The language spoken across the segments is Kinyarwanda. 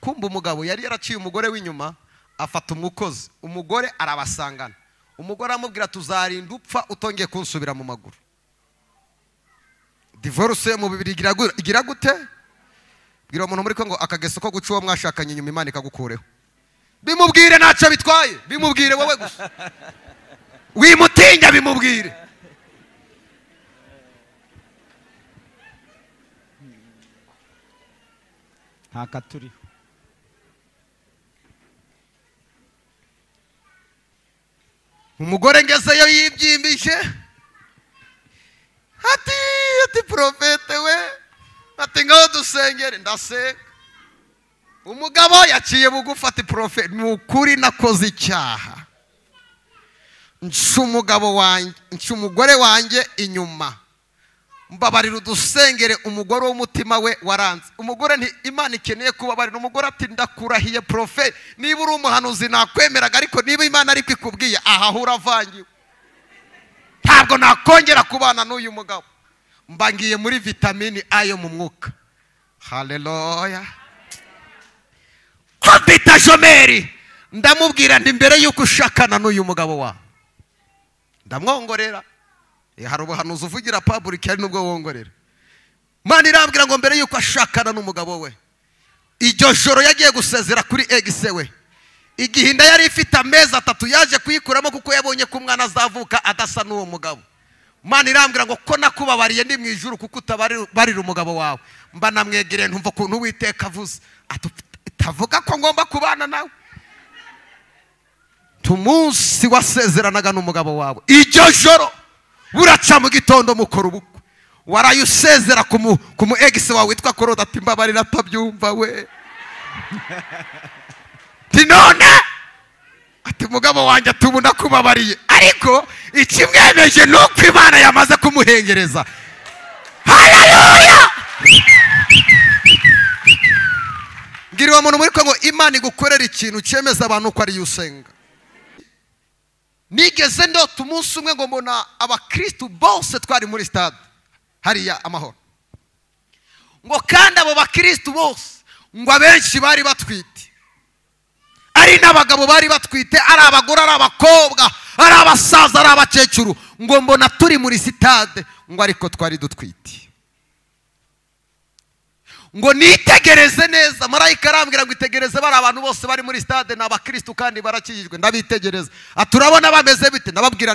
Kumva umugabo yari yaraciye umugore w'inyuma, afata umukozi, umugore arabasangana. Umugore aramubwira tuzarinda upfa utongeye kunsubira mu maguru. Divorce mu bibiri igira gute? Bwira umuntu muri ko ngo akageso ko guca uwo mwashakanye inyuma Imana ikagukureho. Bimubwire ntacyo bitwaye, bimubwire wowe gusa. Wimutinya bimubwire. Ntakaturiho. Umugore ngezeyo yibyimbije ati profete we, ati ngaho dusengere. Ndasenga. Umugabo yaciye bugufi ati profete, ni ukuri nakoze icyaha, nca umugabo wanjye, nca umugore wanjye inyuma, mbabarira udusengere. Umugore w'umutima we waranze. Umugore nti Imana ikeneye kubabarira. Umugore ati ndakurahiye profe, niba uri umuhanuzi nakwemeraga, ariko niba Imana ariko ikubwiye aha uravangiwe, ntabwo nakongera kubana n'uyu mugabo. Mbangiye muri vitamini A yo mu mwuka. Haleluya. Kubita Jomeri, ndamubwira nti mbere yuko ushakana n'uyu mugabo wawe, ndamwongorera. Hari ubuhanuzi uvugira public hari nubwo wongorera. Imana irambwira ngo mbere yuko ashakana n'umugabo we, iryo joro yagiye gusezera kuri ex we, igihe inda yari ifite amezi 3 yaje kuyikuramo kuko yabonye ko umwana azavuka adasa n'uwo mugabo. Imana irambwira ngo ko nakubabariye ndi mu ijuru kuko utabarira umugabo wawe. Mba namwegereye ntumva ukuntu Uwiteka avuze, atavuga ko ngomba kubana nawe. Tumunsi wasezeranaga n'umugabo wawe, iryo joro buraca mu gitondo mukora ubukwe, warayusezera ku mu ex wawe witwa Korode, ati mbabarira atabyumva we. Ati none, ati mugabo wanjye tubona kubabariye, ariko ikimwemeje nuko Imana yamaze kumuhengereza. Haleluya. Ngira uwo muntu muri ko ngo Imana igukorera ikintu cyemeza abantu ko ari usenga. Nigeze ndota umunsi umwe ngo mbona abakristu bose twari muri stade hariya Amahoro, ngo kandi abo bakristu bose ngo abenshi bari batwite, ari n'abagabo bari batwite, ari abagore, ari abakobwa, ari abasaza, ari abakecuru, ngo mbona turi muri stade, ngo ariko twari dutwite. Ngo nitegereze neza, marayika arambwira ngo itegereze bari abantu bose bari muri stade ni abakristu kandi barakijijwe, ndabitegereza. Aturabona bameze bite?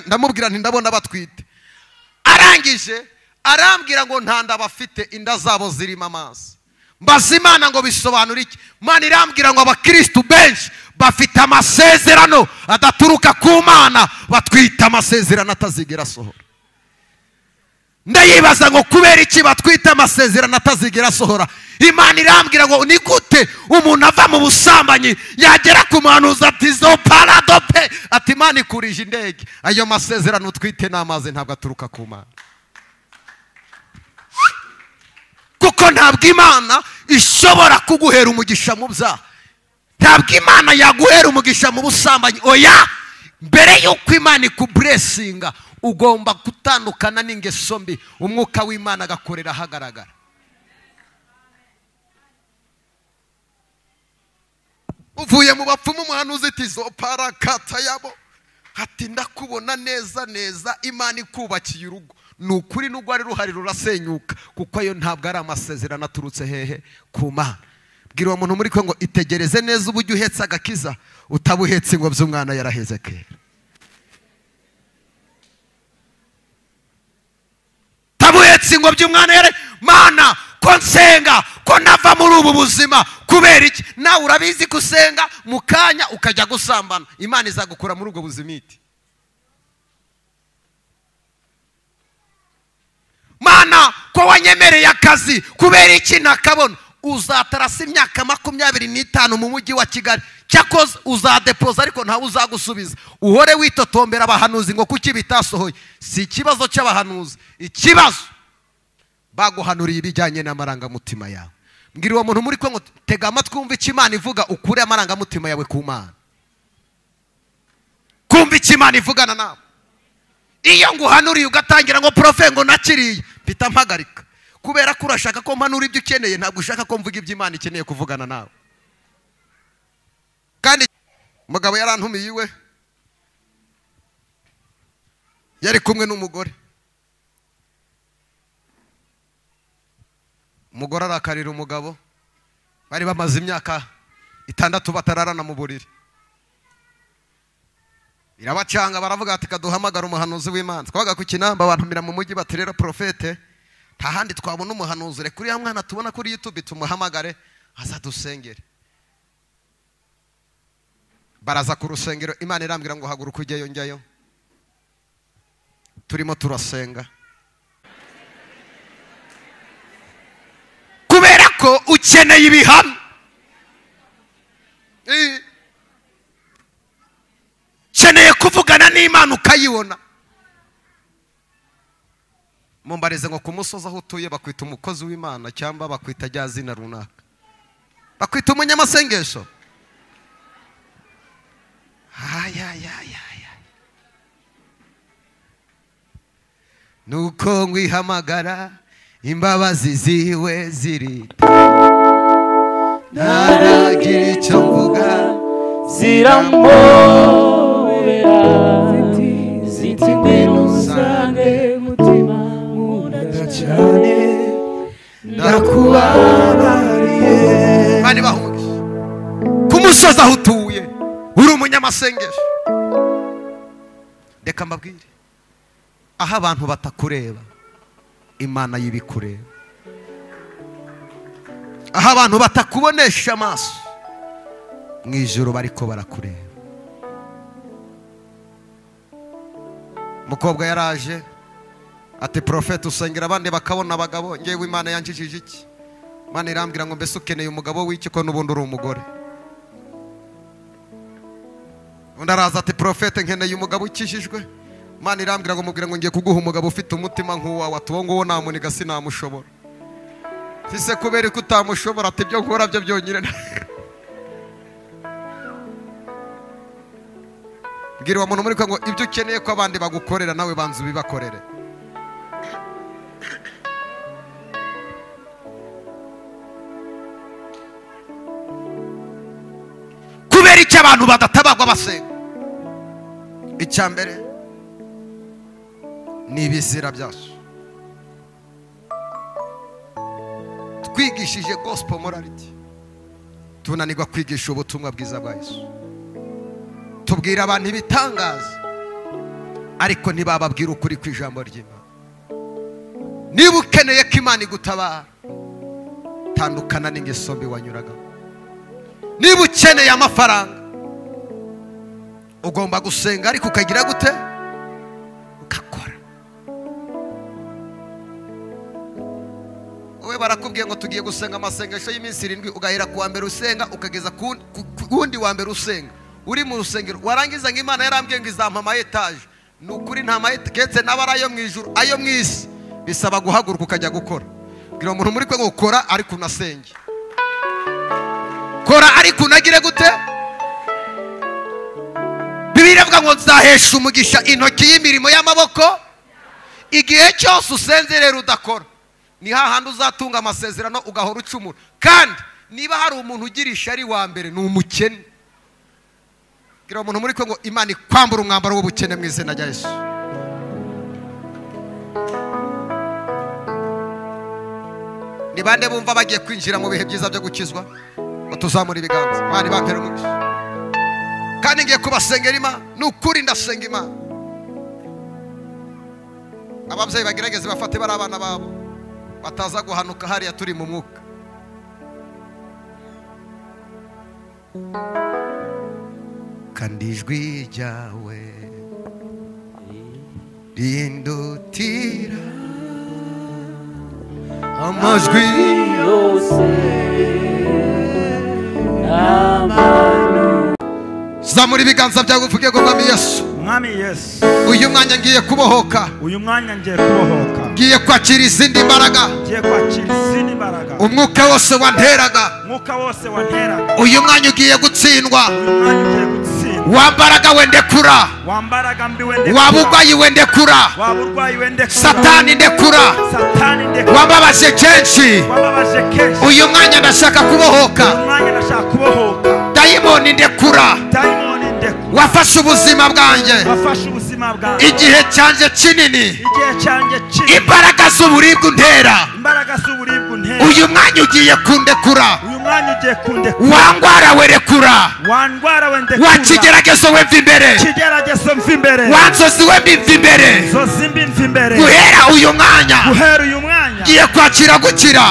Ndamubwira nti ndabona batwite. Arangije arambwira ngo nta nda bafite, inda zabo zirimo amazi. Mbaza Imana ngo bisobanura iki? Imana irambwira ngo abakristu benshi bafite amasezerano adaturuka ku Mana, batwita amasezerano atazigera asohora. Ndayibaza ngo kubera iki batwita amasezerano atazigera asohora? Imana irambwira ngo ni gute umuntu ava mu busambanyi yagera ku muhanuzi ati zo paradope, ati Imana ikurije indege. Ayo masezerano utwite n'amazi ntabwo aturuka ku Mana, kuko ntabwo Imana ishobora kuguhera umugisha mu byaha, ntabwo Imana yaguhera umugisha mu busambanyi. Oya, mbere yuko Imana ikuburesinga ugomba gutandukana n'ingeso mbi, umwuka w'Imana agakorera ahagaragara. Uvuye mu bapfumu umuhanuzi ati zo parakata yabo, ati ndakubona neza neza Imana ikubakiye urugo. Ni ukuri n'ubwo ari ruhari rurasenyuka, kuko ayo ntabwo ari amasezerano aturutse hehe? Ku Mana. Bwira uwo muntu muri ko ngo itegereze neza uburyo uhetse agakiza, utabuhetse ngo by'umwana yaraheze kera. Tabuhetse ngo by'umwana yare Mana ko nsenga ko nava muri ubu buzima kubera iki? Nawe urabizi kusenga mu kanya ukajya gusambana, Imana izagukura muri ubwo buzima iti. Mana ko wanyemereye akazi kubera iki nakabona? Uzatarasa imyaka 25 mu mujyi wa Kigali, cyakoze uzadepoza ariko ntawe uzagusubiza. Uhore witotombera abahanuzi ngo kuki bitasohoye. Si ikibazo cy'abahanuzi, ikibazo baguhanuriye ibijyanye n'amarangamutima yawe. Mbwira uwo muntu muri ko ngo tega amatwi wumve icyo Imana ivuga, ukure amarangamutima yawe ku Mana. Kumva icyo Imana ivugana nawe. Iyo nguhanuriye ugatangira ngo profe ngo nakiriye, mpita mpagarika. Kubera ko urashaka ko mpanura ibyo ukeneye, ntabwo ushaka ko mvuga ibyo Imana ikeneye kuvugana nawe. Umugabo yarantumiye iwe, yari kumwe n'umugore. Umugore arakarira umugabo, bari bamaze imyaka 6 batararana mu buriri. Irabacanga baravuga ati kaduhamagara umuhanuzi w'Imana. Twabaga ku Kinamba, bantumira mu mujyi bati rero profete, nta handi twabona umuhanuzi, reka uriya mwana tubona kuri YouTube tumuhamagare azadusengere. Baraza ku rusengero, Imana irambwira ngo haguruka ujyeyo, njyayo. Turimo turasenga. Kubera ko ukeneye ibihamya. Ukeneye kuvugana n'Imana ukayibona. Mumbarize ngo ku musozi aho utuye bakwita umukozi w'Imana cyangwa bakwita rya zina runaka, bakwita umunyamasengesho. Nuko ngwihamagara imbabazi ziwe zirita, naragira icyo mvuga ziramubera, ziti ngwino usange mutima nkunda cyane ndakubabariye. Bani bahunge ku musozi aho utuye uri umunyamasengesho. Reka mbabwire, aho abantu batakureba Imana yibikureba, aho abantu batakubonesha amaso mu ijoro bariko barakureba. Umukobwa yaraje ati profete usengera abandi bakabona abagabo, ngewe Imana yanjijije iki? Imana irambwira ngo mbese ukeneye umugabo w'iki ko n'ubundi uri umugore? Undi araza ati profete nkeneye umugabo ukijijwe. Imana irambwira ngo mubwira ngo ngiye kuguha umugabo ufite umutima nk'uwawe, ati uwo nguwo namuniga sinamushobora. Sise kubera ko utamushobora, ati ibyo nkora byo byonyine. Bwira uwo muntu muri ko ngo ibyo ukeneye ko abandi bagukorera nawe banza ubibakorere. Kubera icyo abantu badatabagwa basenga, icya mbere ni ibizira byacu. Twigishije gospel morality, tunanirwa kwigisha ubutumwa bwiza bwa Yesu. Tubwira abantu ibitangaza ariko ntibababwira ukuri kw'ijambo ry'Imana. Niba ukeneye ko Imana igutabara, tandukana n'ingeso mbi wanyuragamo. Niba ukeneye amafaranga, ugomba gusenga ariko ukagira gute? Ugakora. Wowe barakubwiye ngo tugiye gusenga amasengesho y'iminsi 7, ugahera ku wa mbere usenga ukageza ku wundi wa mbere usenga uri mu rusengero, warangiza ngo Imana yarambwiye ngo izampa ama etaje. Ni ukuri nta ma etaje n'abari ayo mu ijuru ayo mu isi, bisaba guhaguruka ukajya gukora. Bwira umuntu muri kwe ngo kora ariko unasenge, kora ariko unagire gute? Bibiliya ivuga ngo nzahesha umugisha intoki y'imirimo y'amaboko. Igihe cyose usenze rero udakora, ni hahandi uzatunga amasezerano ugahora ucumura. Kandi niba hari umuntu ugira ishyari wa mbere ni umukene. Bwira umuntu muri kwe ngo Imana ikwambura umwambaro w'ubukene mu izina rya Yesu. Ni bande bumva bagiye kwinjira mu bihe byiza byo gukizwa? Ngo tuzamure ibiganza. Imana ibampere umugisha. Kandi ngiye kubasengera Imana, ni ukuri ndasenga Imana. Ababyeyi bagerageze bafate bari abana babo bataza guhanuka hariya turi mu mwuka. Kandi ijwi ryawe rindutira amajwi yose n'amano. Zamura ibiganza byawe uvuge ngo Mwami Yesu, Mwami Yesu, uyu mwanya ngiye kubohoka, uyu mwanya ngiye kubohoka, ngiye kwakira izindi mbaraga, ngiye kwakira izindi mbaraga. Umwuka wose wanteraga, umwuka wose wanteraga, uyu mwanya ugiye gutsindwa, uyu mwanya ugiye gutsindwa. Wambaraga wendekura, wambaraga mbi wendekura, waburwayi wendekura, waburwayi wendekura, Satani ndekura, Satani ndekura, wambabaje kenshi, wambabaje kenshi, uyu mwanya ndashaka kubohoka, uyu mwanya ndashaka kubohoka. Dayimoni ndekura, dayimoni Wafashe ubuzima bwanjye. Igihe cyanjye kinini. Imbaraga z'uburibwe untera. Uyu mwanya ugiye kundekura. Wangwara werekura. Wa kigeragezo we mva imbere. Wa nzozi we mva imbere. Guhera uyu mwanya ngiye kwakira gukira.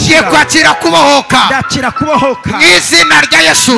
Ngiye kwakira kubohoka. Mu izina rya Yesu.